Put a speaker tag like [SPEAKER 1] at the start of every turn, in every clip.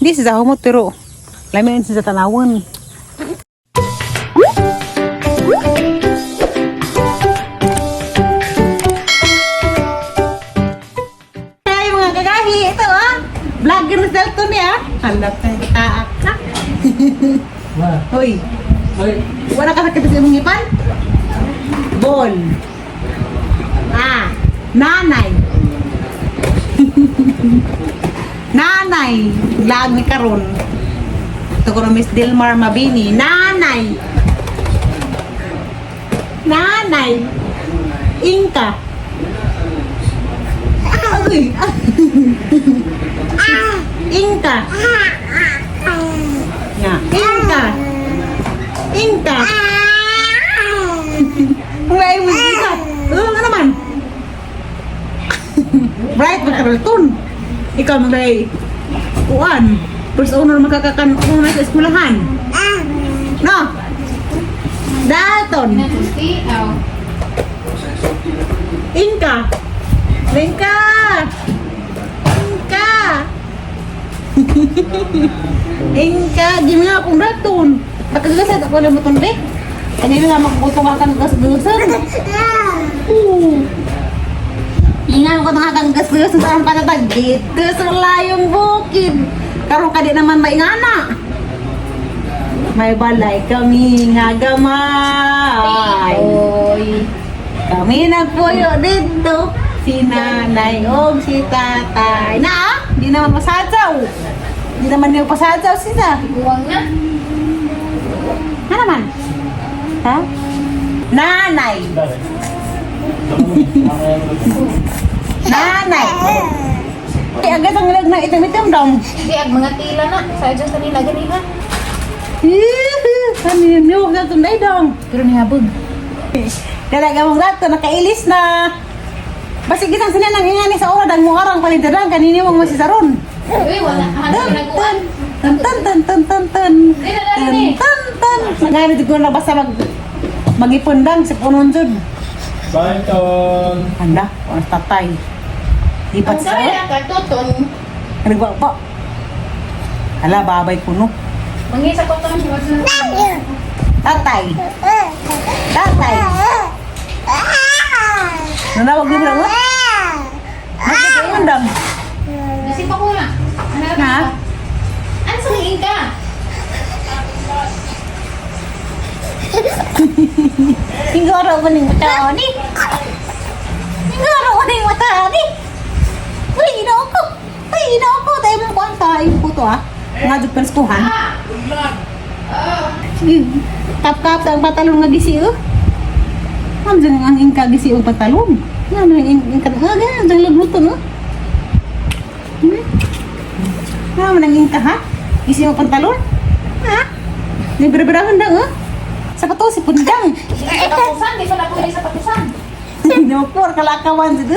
[SPEAKER 1] Di siya humot pero lami siya sa tanawon. Ay, mga kagahi, ito ah. Vlogger na Dalton niya. Hanap ng taak ka. Hoy, wala ka sakit sa imong ngipan? Bol. Ah, nanay. Nanay. Vlog ni karon. Ito ko na Miss Dilmar Mabini. Nanay. Nanay. Inka. Ah, uy. Ah, Inka. Ya, Inka. Inka. Ang lain mo Inka. Oh, ano naman? Bright magkaralton. Ikaw maglay kuan. First owner makakakan una sa eskwelahan. No. Dalton. Inka. Inka. Inka. Inka, gimi nga akong raton. Pagkagasad ako na mo be. Kanina nga magbuto nga kang gasgasan. Oo. Ingan ko nga kang gasgasan sa ang panatag. Dito sa layong bukid. Karon ka di naman maingana. May balay kami nga gamay.
[SPEAKER 2] Oy.
[SPEAKER 1] Kami nagpuyo dito. Si nanay og si tatay. Na, ah, di naman masadyaw. Di naman niyo pasadyaw sila.
[SPEAKER 2] Buwang na.
[SPEAKER 1] Ano naman? Ha? Nanay. Nanay. Ay, agad ang lag na itim-itim dong.
[SPEAKER 2] Hindi, ag mga tila na. Sa adyan sa nila ganina.
[SPEAKER 1] Ano yun? Huwag na tunday dong.
[SPEAKER 2] Pero nihabog.
[SPEAKER 1] Dalaga mong rato, nakailis na. Basig kitang sila nang ingani sa ora, dang muarang palintirang, kanini mong masisaron.
[SPEAKER 2] Uy, wala. Hanap
[SPEAKER 1] Tan,
[SPEAKER 2] ka naguan.
[SPEAKER 1] tan, tan, tan, tan, tan, tan,
[SPEAKER 2] Di na
[SPEAKER 1] tan,
[SPEAKER 2] dali.
[SPEAKER 1] tan, tan. Nagano di ko na basta mag ipundang sa punon jud.
[SPEAKER 3] Dalton!
[SPEAKER 1] Anda, ang tatay. Lipat
[SPEAKER 2] Ang
[SPEAKER 1] sa
[SPEAKER 2] sabi na katuton.
[SPEAKER 1] Nagba pa. Hala, babay kuno.
[SPEAKER 2] Mangisa ko to.
[SPEAKER 1] Tatay. Tatay. Nanawag di mo na mo? Magkakaundang.
[SPEAKER 2] Nasip ako na. Ano
[SPEAKER 1] Na?
[SPEAKER 2] Ano sa ka?
[SPEAKER 1] Siguro ko ning mata ni. Siguro ko ning mata ni. Uy, ginoo ko. Uy, ginoo ko. Tayo mong kuwan tayo po to ah. Nga jud penskuhan. Sige, tap-tap ang patalon nga gisi oh. Am dyan ang ingka gisi og patalon. Nga no ang ingka ah ganyan dyan lagluto no. Nga man ang ingka ha? Gisi mo pantalon? Ha? Ni beraberahon daw oh. Sa pato si pundang.
[SPEAKER 2] Di sa patusan. Di sa napuwi sa patusan.
[SPEAKER 1] Dinopor kalakawan dito.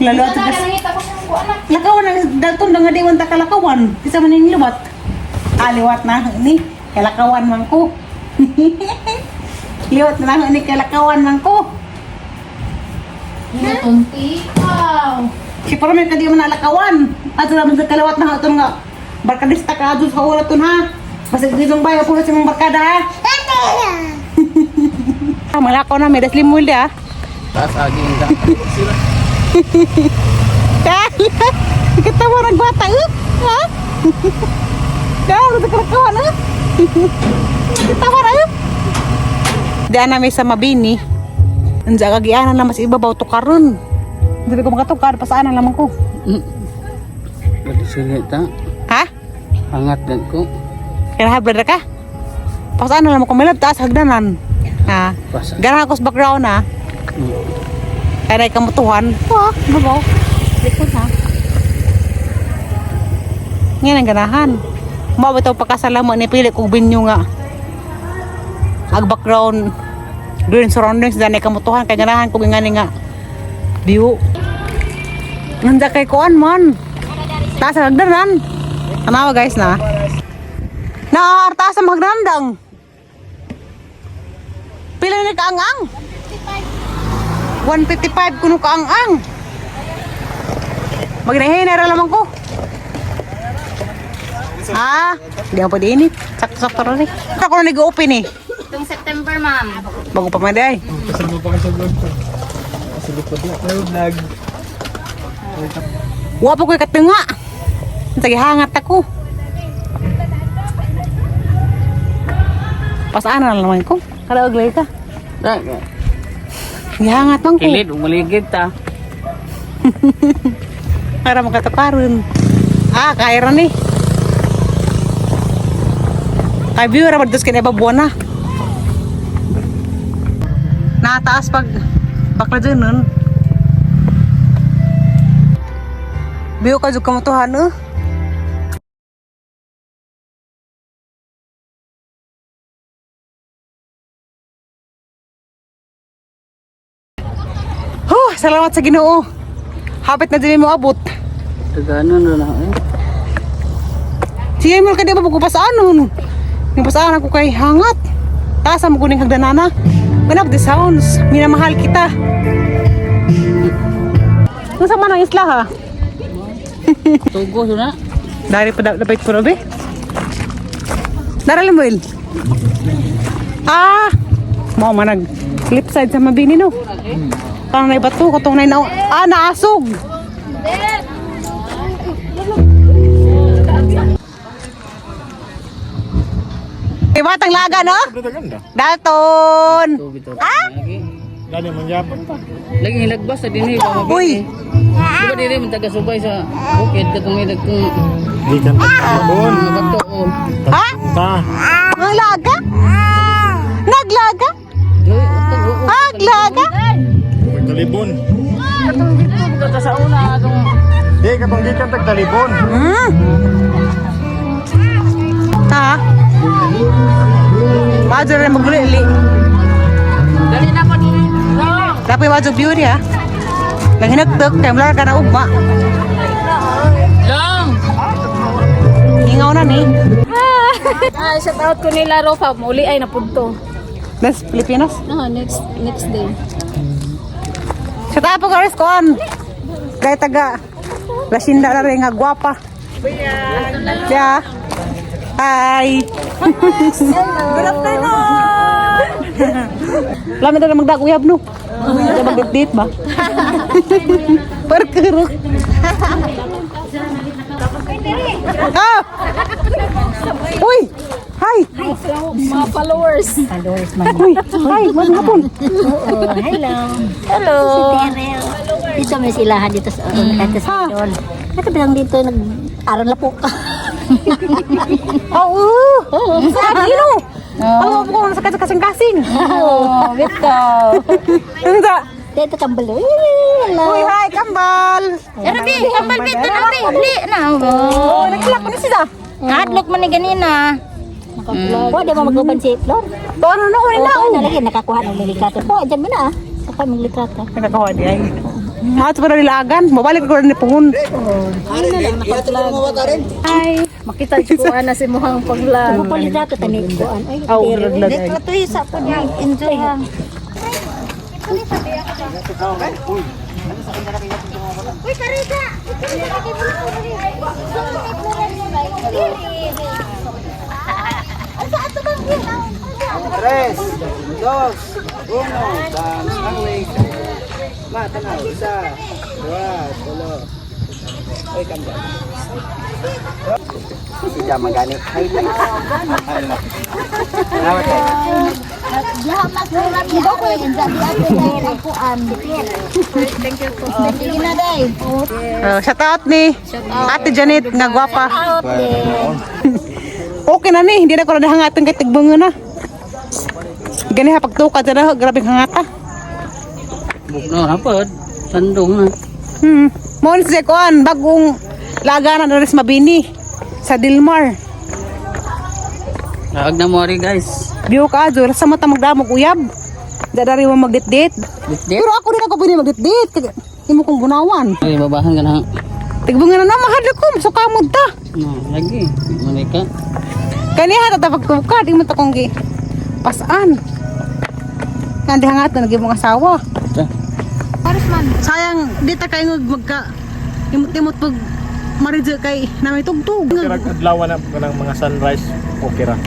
[SPEAKER 1] Lalo
[SPEAKER 2] Wala
[SPEAKER 1] at
[SPEAKER 2] na
[SPEAKER 1] gas.
[SPEAKER 2] nangita ko sa kuan na.
[SPEAKER 1] Lakawan ang dalton nga di man ta kalakawan. Isa man yung liwat. Ah, liwat na ni. Kalakawan man ko. Liwat na lang ni kalakawan man ko.
[SPEAKER 2] Natunti. Wow.
[SPEAKER 1] Si parang may kadi man nalakawan. At naman sa kalawat na itong nga. Barkadista ka doon sa ulat ha. Basta dito bayo po sa mong barkada ha. Ah, malakaw na may daslimul ah.
[SPEAKER 3] Taas agi ang ka.
[SPEAKER 1] Kala, katawa ng bata, eh? Ha? Dahil sa karakawan, eh? Katawa na, eh? Diyan namin sa Mabini. Nandiyan kagianan lang mas ibabaw to karon. Hindi ko makatukar, pasaanan lamang ko.
[SPEAKER 3] Sili ta.
[SPEAKER 1] Ha?
[SPEAKER 3] Hangat lang ko.
[SPEAKER 1] Kaya brother ka? Pasaanan lamang ko, may taas hagdanan. Ha?
[SPEAKER 3] Pasa.
[SPEAKER 1] Ganahan ko sa background, ha? Kaya na ikamutuhan. Wah, babaw. Likod, ha? Ngayon ang ganahan. Mao ba ito pagkasalamat ni pili kong binyo nga. Ag background green surroundings dyan ay kamutuhan kay ganahan kong ingani nga view. Nanda kay kuan man. Taas ang hagdanan. Tanawa guys na. Na taas ang hagdanan dang. Pila ni kaang-ang? 155 kuno kaang-ang. Magnahinay ra lamang ko. Ah, di ako pwede init. Sakto-sakto rin eh. Ako na nag-open eh.
[SPEAKER 2] Itong September, ma'am.
[SPEAKER 1] Bago pa man ay.
[SPEAKER 4] Kasama pa ka sa vlog ko. Sa likod na. Hello, vlog.
[SPEAKER 1] Wa pa ko'y katunga. Sige, hangat ako. Pasaan na naman ko. Karaoglay ka. Gihangat man ko.
[SPEAKER 3] Kilid, umaligid ta.
[SPEAKER 1] Para makatukaron. Ah, kaya ra ni. Kay view ra dos kay buwan na. Nataas pag bakla dyan nun. View ka jud kamutuhan eh. Huh, salamat sa Ginoo. Hapit na din mo abot.
[SPEAKER 3] Tagano na na eh.
[SPEAKER 1] Sige mo kay di ba pasaan nun? Yung pasaan ako kay hangat. Taas ang kuning hagdanana. One of the sounds. Minamahal kita. Nasa man ang isla ha?
[SPEAKER 3] Tugo na.
[SPEAKER 1] Dari pa dapat ko be. Dara mo il. Ah, mo man nag flip side sa mabini no. Parang na bato katong na ah naasog. Iba tang laga no? Dalton.
[SPEAKER 3] Tugo to. Ah?
[SPEAKER 4] Gani man yapon pa.
[SPEAKER 3] Lagi hilagbas sa dinhi ba mabini.
[SPEAKER 1] Uy,
[SPEAKER 3] Di ba diri man taga subay sa bukid katong hilag kung
[SPEAKER 4] Di kan pagkabon.
[SPEAKER 3] mga bato oh.
[SPEAKER 1] ha?
[SPEAKER 4] Ta.
[SPEAKER 1] Ang laga? Naglaga?
[SPEAKER 3] Joy, utog, oo.
[SPEAKER 1] Aglaga?
[SPEAKER 4] Pagtalibon.
[SPEAKER 3] Katong dito ka sa una atong
[SPEAKER 4] Di katong gikan tagtalibon.
[SPEAKER 1] Ta. Majo rin maguli.
[SPEAKER 3] Dali na pa diri. Long.
[SPEAKER 1] Dapat majo beauty ha. Lang hinagdok kay mula ka na ugma.
[SPEAKER 3] Long.
[SPEAKER 1] Ingaw na ni.
[SPEAKER 2] Ah, shout out ko nila Rofa. Muli ay napunto.
[SPEAKER 1] Das Pilipinas.
[SPEAKER 2] No, next next day.
[SPEAKER 1] Sa tapo ka rin koan. Kay taga Lasinda na rin nga gwapa. Yeah. Hi. Good afternoon. Lami na magdag uyab no. Uyab magdate ba? Parkerok. Ah! Uy! Hi!
[SPEAKER 2] Mga followers.
[SPEAKER 1] Uy! Hi! Magandang hapon.
[SPEAKER 5] Hello.
[SPEAKER 2] Hello.
[SPEAKER 5] Si Terel. Dito may silahan dito sa dito sa doon. Ito bilang dito nag aron lapok.
[SPEAKER 1] Oo! Oh, Sa Agino! Oo, oh, ko sa kasing-kasing.
[SPEAKER 2] Oh, bitaw.
[SPEAKER 1] Ano sa?
[SPEAKER 5] Dito kambal. Hello.
[SPEAKER 1] Uy, hi, kambal!
[SPEAKER 2] Arabi, kambal bito na bi. Li na.
[SPEAKER 1] Oh, nagkilap ko na sila.
[SPEAKER 2] Ngadlok man ni ganina.
[SPEAKER 5] Wa di mo maguban si Flor.
[SPEAKER 1] To, ano na, uli na.
[SPEAKER 5] Oh, na lagi nakakuha ng litrato. Po, diyan mo na ah. Nakakuha ng litrato.
[SPEAKER 1] Nakakuha di ay. Mahat pa na nilagan. Mabalik ko rin ni Pungon.
[SPEAKER 2] Hi. Makita ko ana si muhang pagla.
[SPEAKER 5] Mo po litrato tani kuan. Ay,
[SPEAKER 1] Aw,
[SPEAKER 5] Terel.
[SPEAKER 1] laglag ay.
[SPEAKER 5] Litrato isa po niya. Enjoy ha.
[SPEAKER 3] Tres, dos, uno, dance ang wave. Matanaw, isa, dua, tulo. Oy, kambal. Sida magani. Highlight. Salamat eh.
[SPEAKER 1] Oh, shout out ni Ate Janet nga gwapa. Okay na ni, hindi na ko na hangatan kay tigbungan na. Gani ha pagtukad na grabe hangata.
[SPEAKER 3] Bugno hapod. Sandong na.
[SPEAKER 1] Mo ni siya kuan bagong laga na rin sa Mabini sa Dilmar.
[SPEAKER 3] Laag na mo ari guys.
[SPEAKER 1] Diyo ka ajo, sa mata magdamog uyab. Dadari mo magdit-dit.
[SPEAKER 3] Dit-dit.
[SPEAKER 1] Pero ako din ako pwede magdit-dit. Imo kong bunawan.
[SPEAKER 3] Ay, babahan ka na.
[SPEAKER 1] Tigbungan na mahal ko, sukamod ta.
[SPEAKER 3] No, lagi. Manay ka.
[SPEAKER 1] Kaniha ta pagtukad, imo ta kong gi pasaan. Nandi hangat na naging mga asawa.
[SPEAKER 3] Ta.
[SPEAKER 1] Sayang, di ta kayo magka imot-imot pag Maridyo kay na may tugtog.
[SPEAKER 4] Kaya adlaw na ng mga sunrise, okay ra.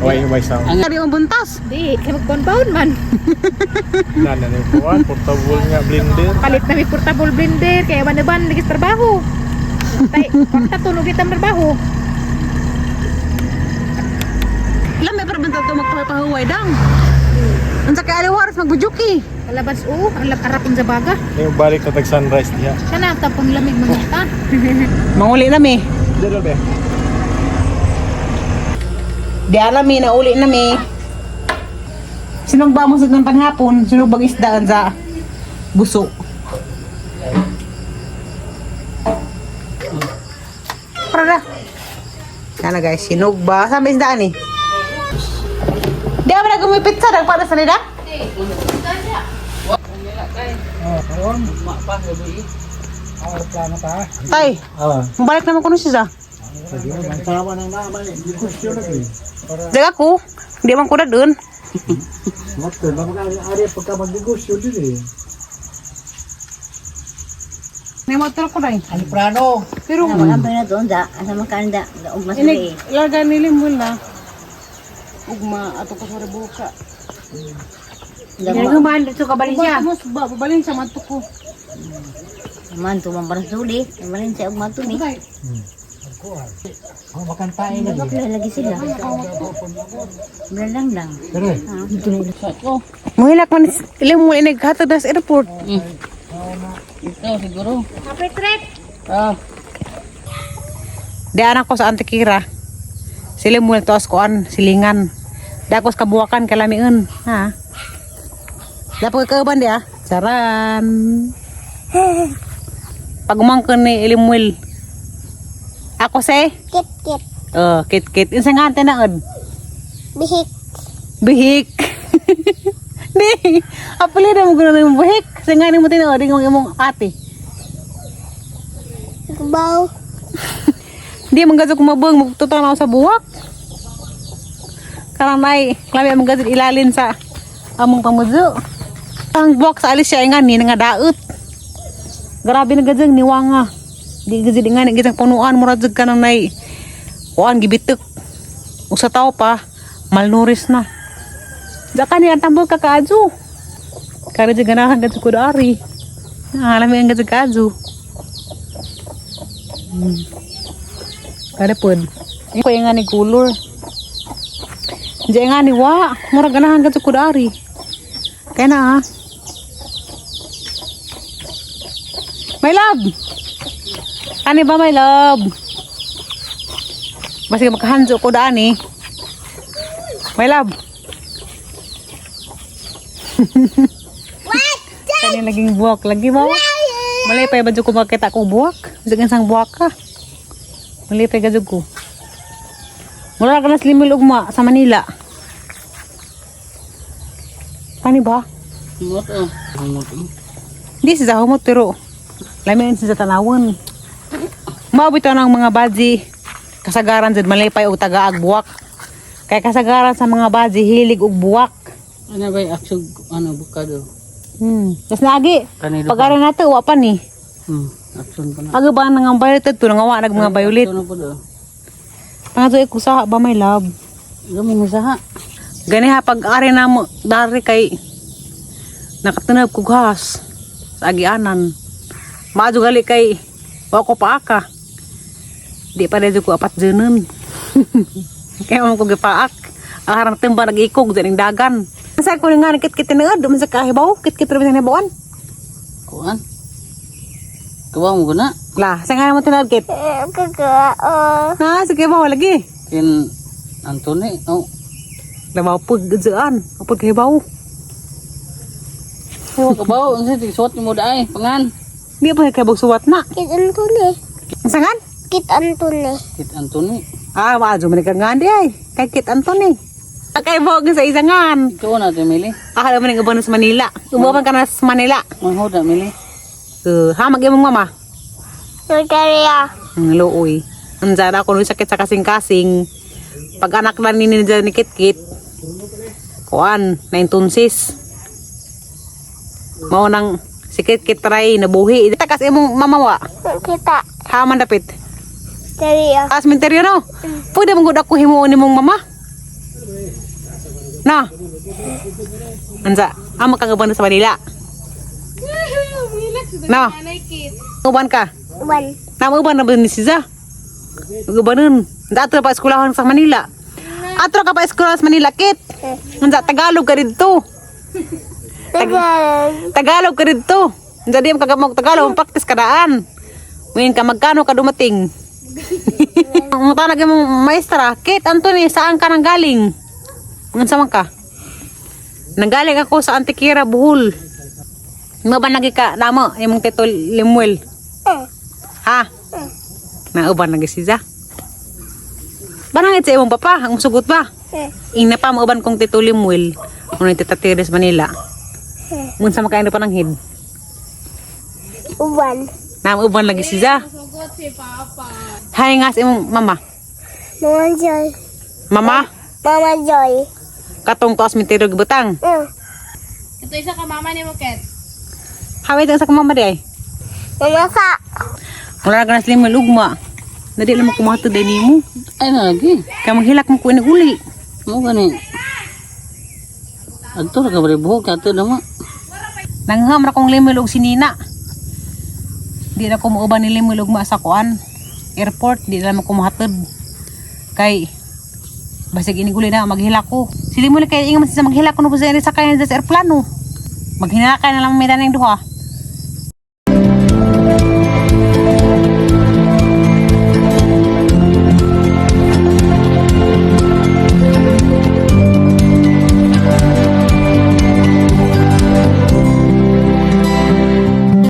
[SPEAKER 4] Way way sound.
[SPEAKER 1] Kari ang buntas.
[SPEAKER 2] Di, kay magbaon man.
[SPEAKER 4] Na na ni kuan portable nga blender.
[SPEAKER 2] Palit na mi portable blender kay awan na ban lagi sa trabaho. Tay, kwarta tunog itang trabaho.
[SPEAKER 1] Lami para bantay to magpapahuway dang. Unsa kay aliwaras magbujuki.
[SPEAKER 2] Kalabas o, ang arap ang zabaga.
[SPEAKER 4] Yung balik na tag sunrise diha.
[SPEAKER 2] Siya na tapong lamig mga ta.
[SPEAKER 1] Manguli na mi.
[SPEAKER 4] Dalo be.
[SPEAKER 1] Di alam mi, nauli na mi. Sinugba mo sa ng panghapon, sinugbang isdaan sa buso. Para na. Sana guys, sinugba. Saan ba isdaan eh? Di ba na gumipit sa nagpara sa nila?
[SPEAKER 3] Ma pa gabi.
[SPEAKER 1] Tay, mabalik naman ko na siya. Daga ko, di man ko na doon. May motor ko na eh.
[SPEAKER 3] Aliprano.
[SPEAKER 1] Pero
[SPEAKER 5] Ano ang na doon da? Asa man kan da? Og mas
[SPEAKER 1] inig, laga nila mo na. Ugma, ato ko sa rebuka.
[SPEAKER 2] Nagumban dito ka Valencia.
[SPEAKER 1] Mas ba, babalin sa manto ko.
[SPEAKER 5] Man to man parang suli. Malin sa og man to ni.
[SPEAKER 1] Tay,
[SPEAKER 5] Bakla lagi sila. Wala lang lang.
[SPEAKER 1] Muhilak man, ilim mo inig hatag na sa airport.
[SPEAKER 3] Ito siguro.
[SPEAKER 2] Happy trip.
[SPEAKER 3] Ah,
[SPEAKER 1] Di anak ko sa Antikira. Sila mo to as kuan, silingan. Di ako sa kabuwakan, kalamiun. Ha? Dapat kauban di ah. Saran. Pag umangkon ni Ilimwil. Ako se?
[SPEAKER 6] Kit kit.
[SPEAKER 1] Oh, kit kit. Insa nga ante na od?
[SPEAKER 6] Bihik.
[SPEAKER 1] Bihik. Di. Apeli na mo guna yung bihik. Sa nga ni mo tinuod yung imong ate.
[SPEAKER 6] Gbaw.
[SPEAKER 1] Di man gadto kumabang magtutang na ako sa buwak. Karang nay, klami ang gadto ilalin sa among pamudyo. Ang buwak sa alis siya nga ni nga daot. Grabe na gadto niwanga. Di gadto nga ni gadto punuan murag jud ka nang nay. Kuan gibitek. Usa tao pa malnourished na. Daka ni ang tambol ka kaadyo. Kare jud ganahan gadto ko dari. Alam ang gadto kaadyo. Kada pod. Ko nga ni color. Diyan nga ni wa, murag ganahan ka sa kudari. Kaya na ah. My love. Ani ba my love? Basig makahanjo ko daan eh. My love. Kani laging buwak lagi ba? Malay pa ba ko makita ko buwak? Bisag isang buwak ka. Malipay ka jud ko. Mura ka na sa limil ugma sa Manila. Pani ba?
[SPEAKER 3] Humot oh. Humot oh.
[SPEAKER 1] Di siya humot pero lami siya sa tanawon. Maabot ng mga badzi kasagaran jud malipay og tagaag buwak. Kay kasagaran sa mga badzi hilig og buwak.
[SPEAKER 3] Ano ba yung aksog ano bukado?
[SPEAKER 1] Tas naagi.
[SPEAKER 3] Kanilo
[SPEAKER 1] Pag aron nato wa pa ni.
[SPEAKER 3] Action pa na.
[SPEAKER 1] Aga ba nang violet to nangawa nag mga violet.
[SPEAKER 3] Ano po do?
[SPEAKER 1] Pangato ko sa ba my love.
[SPEAKER 3] Gamo mo saha.
[SPEAKER 1] Gani ha pag ari na mo dari kay nakatunab ko gas sa agianan. Maadyo gali kay wa ko paaka. Di pa medyo ko apat dyan. Kaya mo ko gipaak. Ang harang timba nag-ikog dyan ang dagan. Sa ko nga kit-kit na duman sa kahibaw, kit-kit ra man hibawan.
[SPEAKER 3] Kuan. Kuha mo guna.
[SPEAKER 1] La, sa nga mo tinawag kit.
[SPEAKER 6] Kagao.
[SPEAKER 1] Ha, sige ba lagi.
[SPEAKER 3] Kin Anthony. Oh.
[SPEAKER 1] Labaw pud dyan, apod kahibaw.
[SPEAKER 3] Kuha ka ba? Unsa ti suot nimo daay pangan.
[SPEAKER 1] Di pa kahibaw suwat na.
[SPEAKER 6] Kit Antone.
[SPEAKER 1] Sa nga?
[SPEAKER 6] Kit Antone.
[SPEAKER 3] Kit Anthony.
[SPEAKER 1] Ah, maadyo man ka nga di ay. Kay Kit Anthony. Kay bog sa isangan.
[SPEAKER 3] Ikaw na ti Mili.
[SPEAKER 1] Akala mo nang uban sa Manila. Uban ka na sa Manila.
[SPEAKER 3] Manghod na Mili.
[SPEAKER 1] Ha, mag-imong mama.
[SPEAKER 6] Nagkariya.
[SPEAKER 1] Ang luoy. Ang zara ko nung sakit sa kasing-kasing. Pag anak na ni ni Kit-Kit, kuan, naintunsis. Mao nang si Kit-Kit try nabuhi. Takas imong mamawa.
[SPEAKER 6] Kita.
[SPEAKER 1] Ha man dapit.
[SPEAKER 6] Teryo.
[SPEAKER 1] As menteryo no. Pwede mong gud ako himuon ni mong mama. Na. Ansa, amo kang uban sa Manila. Na. Uban ka.
[SPEAKER 6] One.
[SPEAKER 1] Na uban na ba ni Siza? Ubanon. Ato pa eskwelahan sa Manila. Ato ka pa eskwelahan sa Manila, Kit. Unsa Tagalog ka didto.
[SPEAKER 6] Tagalog.
[SPEAKER 1] Tagalog ka didto. Unsa di mo kagamog Tagalog, practice ka daan. Ngayon ka magkano ka dumating. Ang tanag mong maestra, Kit Anthony, saan ka nang galing? Unsa man ka? Nanggaling ako sa Antiquera, Bohol. Nga ba nagi ka namo imong tito Limuel? Ha? Nauban lagi siya. Banangit sa imong papa, ang sugot ba? Ing na pa mauban kong tito Limuel. Ano yung tita Teres Manila. Mun sa makain pa ng head.
[SPEAKER 6] One.
[SPEAKER 1] Nauban lagi siya. Hay nga sa imong mama.
[SPEAKER 6] Mama Joy.
[SPEAKER 1] Mama,
[SPEAKER 6] Mama Joy.
[SPEAKER 1] katong taas mitiro gibutang.
[SPEAKER 2] Ito isa ka mama ni mo, Ket.
[SPEAKER 1] Hawit ang sa kumama di ay.
[SPEAKER 6] Mama sa.
[SPEAKER 1] Wala ka na sila Limuel ugma. Nadi lang mo kumato din nimo.
[SPEAKER 3] Ay na lagi.
[SPEAKER 1] Kaya maghilak mo ko ini uli.
[SPEAKER 3] Mo gani. Adto ra ka bare buhok ato na mo.
[SPEAKER 1] Nangham ra kong Limuel og sinina. Di na ko muuban ni Limuel ugma sa kuan. Airport, di na mo ko mahatod. Kay basig ini uli na maghilak ko. Si Limuel kay ingon man siya maghilak ko no sa sakay sa aeroplano. Maghinalakay na lang may tanang duha.